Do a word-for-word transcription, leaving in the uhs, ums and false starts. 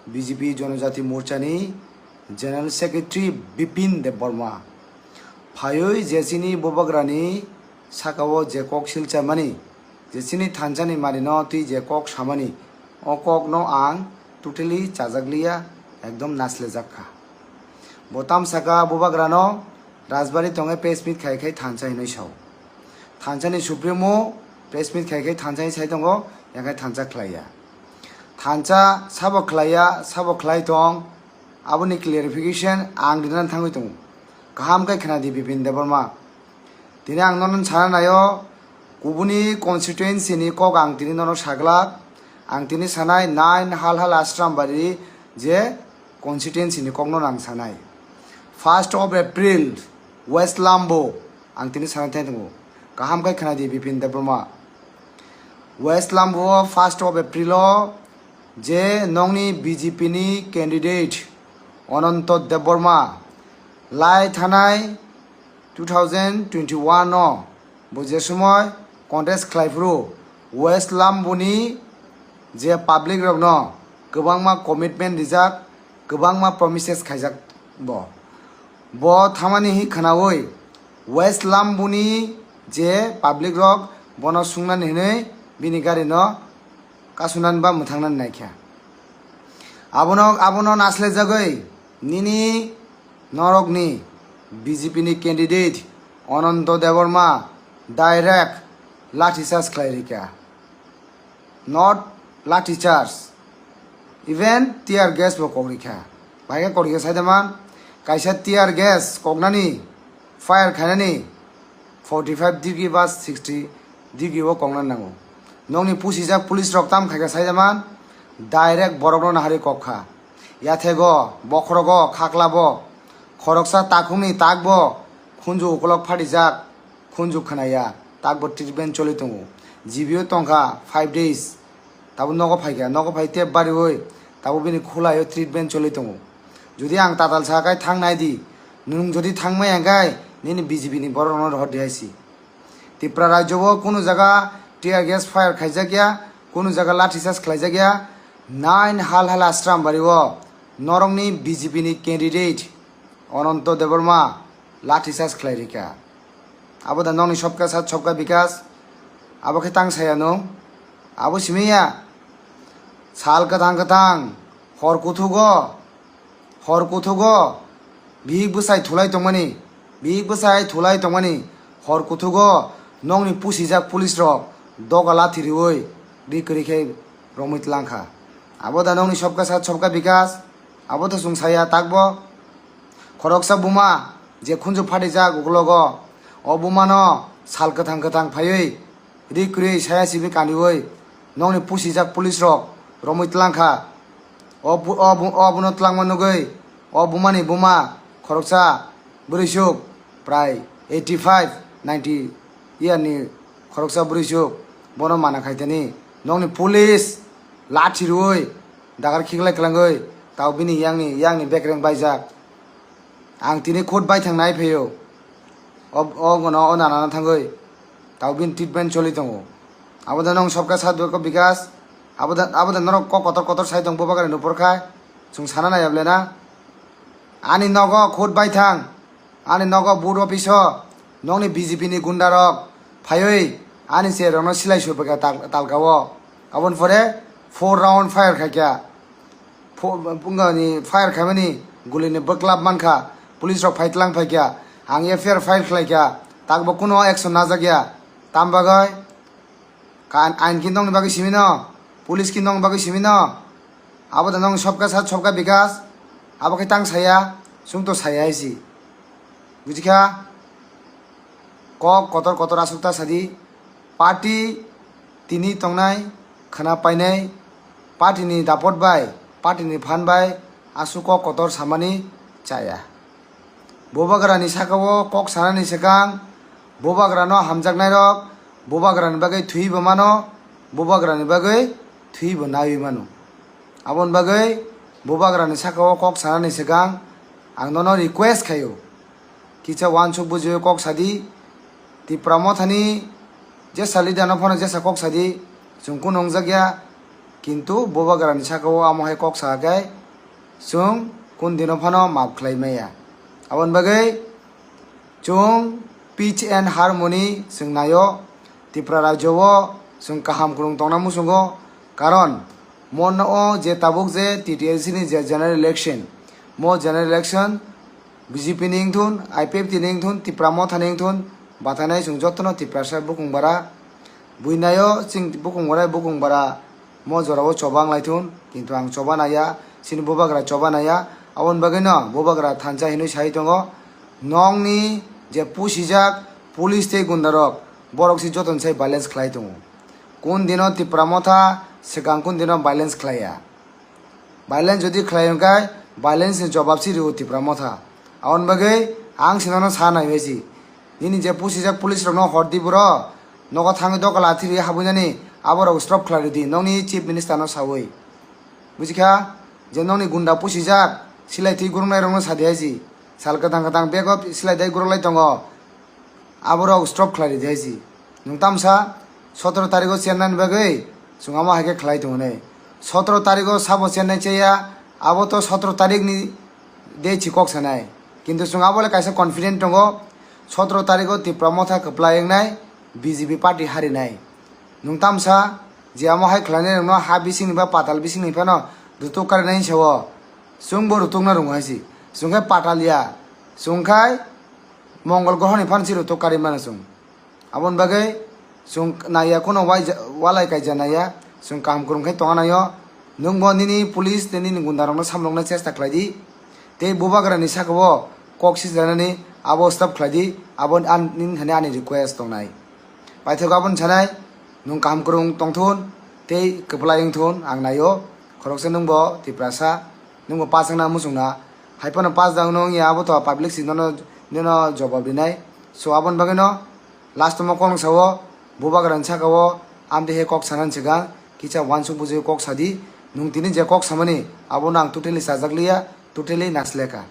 B J P Jonojati Morchani General Secretary Bipin Debbarma phaiwi je chini Bubagrani sakao je kok silchamani, je chini thansani manino twi je kok samani, o kokno ang totally chajakliya, ekdom naslejak kha. Bo tamsaka Bubagrano Rajbari tongwi press meet khai khai thansa hinwi sao. Thansani Supremo press meet khai khai thansa hinwi sai tongo, yakhai thansa khlaiya. Thansa sabo khlaiya, sabo khlai tong, aboni clarification ang rinani thangwi tongo. Kaham khe khna di Bipin Debbarma. Tini ang nono sana naio, kubuni constituency ni kok ang tini nono saglak. Ang tini sanai nine Hal Hal Ashram Bari je constituency ni kokno ang sanai. First of April, West Lambo, ang tini sana thai tongo. Kaham khe khna di Bipin Debbarma. West Lambo first of April o je nongni B J P ni candidate Ananto Debbarma lai thanai two thousand twenty-one o bo je somoi contest khlai phuru West Lambo ni je public rokno kwbangma commitment rijak, kwbangma promises khaijak bo. Bo thamani hi khnaui West Lambo ni je public rok bono sungnani hinui bini gari no kasunani ba mwthangnani naikha. Abono, abono naslejagwi nini norokni B J P ni candidate Ananto Debbarma direct lathi charge khlai rikha. Not lathi charge, even tear gas bo kok rikha. Bahai khe kok rikha sai da man, kaisa tear gas koknani, fire khainani forty five degree ba sixty degree o kokna nango. Nokni pusijak police rok tam khaikha sai da man, direct borokno nahari kok kha. Yathego, bokhorogo, khaklabo, khoroksa takhukni takbo khunju ukolok phatijak, khunju khnaya, takbo treatment choli tongo. G B o tongkha five days, tabo nogo phaikha, nogo phai tep bariui tabo bini khulaio treatment choli tongo. Jodi ang tatal sa khai thang nai di, nwng jodi thang maya khai nini B J P ni borok rokno rohor di hai si. Tripura rajyo o kunu jaga tear gas fire khaijak ya, kunu jaga lathi charge khlaijak ya. Nine Hal Hal Ashram Bari o norokni B J P ni candidate Ananto Debbarma lathi charge khlai rikha. Abo da nokni sobka sat sobka bikas, abo khe tang saya nung. Abo simi ya, sal kwthang kwthang, hor kuthugo, hor kuthugo, bihik bwsai thulai tongmani, bihik bwsai thulai tongmani, hor kuthugo nokni pusijak police rok doga lathi riui ri kwrwi khe romwi tlang kha. Abo da nokni sobka sat sobka bikas, abo to chwng saya takbo. Khoroksa buma je khunju phatijak uklogo, o bumano sal kwthang kwthang phaiwi ri kwrwi saya simi kaniui nokni pusijak police rok romwi tlang kha. O bu-, o bu-, o buno tlangma nugui o bumani buma khoroksa bwrwisuk prai eighty five ninety year ni khoroksa bwrwisuk bono mana khaitani nokni police lathi rui dagar khiklai kwlangwi tao bini yangni, yangni bekreng baijak. Ang tini khud baithang nai phaio. O, o gano o nanana thangwi tao bini treatment choli tongo. Abo da nong sobka sat ko bikas. Abo da, abo da norok kok kotor kotor sai tong bubagra nupor khai. Chwng sana nai able na. Ani nogo khud baithang. Ani nogo booth office o nokni B J P ni gunda rok phaiwi ani chair rokno silai sur bwkha tal-, talka o. Aboni pore four round fire khaikha. Pho-, phungani fire khaimani gulini bwklap mankha, police rok phai tlang phaikha, ang F I R file khlaikha, takbo kuno action najak ya. Tam bagwi? Ka-, ain ki nokni bagwi simi no, police ki nokni bagwi simi no, abo da nokni sobka sat sobka bikas, abo khe tang saya, chwng to saya hai si. Bujikha? Kok kotor kotor aswk ta sadi, party tini tongnai, khwna painai, party ni dapot bai, party ni phan bai aswk kok kotor samani chaya. Bubagrani sakao kok sanani swkang, bubagrano hamjaknairok bubagrani bagwi thwibo mano, bubagrani bagwi thwibo naiwi mano. Aboni bagwi bubagrani sakao kok sanani swkang ang nono request khaio, kisa uansuk bujiwi kok sadi. Tipra Mothani jesa leader no phano jesa kok sadi, chwng kunu wngjakya. Kintu bubagrani saka o amo hai kok sa khe chwng kun dino phano maaf khlai maya. Aboni bagwi chwng peace and harmony chwng naio, Tripura rajyo o chwng kaham kwrwng tongna muchungo, karon mono o je tabuk je T T A C ni je general election, mo general election B J P ni wngthun, I P F T ni wngthun, Tipra Motha ni wngthun, bathanai chwng jotono Tiprasa bukung bara. Buinaio chwng bukung bara, bukung bara mo jorao choba wnglaithun, kintu ang choba naiya, chini bubagra choba naiya. Aboni bagwino bubagra thansa hinwi sai tongo, nokni je pusijak police tei gundarok, borok se jotoni sai violence khlai tongo. Kun dino Tipra Motha swkang kun dino violence khlaiya. Violence jodi khlai hwnkhe violence ni jobab se rwo Tipra Motha. Aboni bagwi ang se nono sa nai bai si. Nini je pusijak police rokno hor di bro. Nogo thangwi doka lathi rwi habwi nani aborok stop khlai rw di. Nokni chief minister no sawi. Buji kha je nokni gunda pusijak silai twi gurung nai rokno sa di hai si. Sal kwthang kwthang bego silai dai gurung lai tongo. Aborok stop khlai ridi hai si. Nwng tamsa sotoro tarikh o chennai ni bagwi chwng amo hai khe khlai tongo nai. Sotoro tarikh o sabo chennai chaya, abo to sotoro tarikh ni de chi kok sanai. Kintu chwng abo le kaisa confident tongo, sotoro tarikh o Tipra Motha kwplai wngnai, B J P party harinai. Nwng tamsa je amo hai khlainai rokno ha bising ni ba patal bising ni phano rutuk karinai hinsa o chwng bo rutuk na rwngo hai si. Chwng khe patal ya, chwng khai Mongol groho ni phan si rutuk kari mano chwng. Aboni bagwi chwng naiya kheno wai ja-, walai kaija naiya, chwng kaham kwrwng khe tongna naio. Nwng bo nini police tei nini gunda rokno samlokna chesta khlai di. Tei bubagra ni saka o kok sijanani abo stop khlai di, abo an-, nini thani ani request tongnai. Paithak aboni sanai, nwng kaham kwrwng tongthun, tei kwplai wngthun, ang naio. Khoroksa nwng bo Tiprasa, nwng bo pass wngna muchungna. Hai phano pass da wngno wngya, abo to public si nono, nono jobab rinai. So, aboni bagwino last o mo kolong sao, bubagra ni saka o, amtwi he kok sanani swkang, kisa uansuk bujui kok sadi, nwng tini je kok samani, abono ang totally chajak liya, totally nasleka.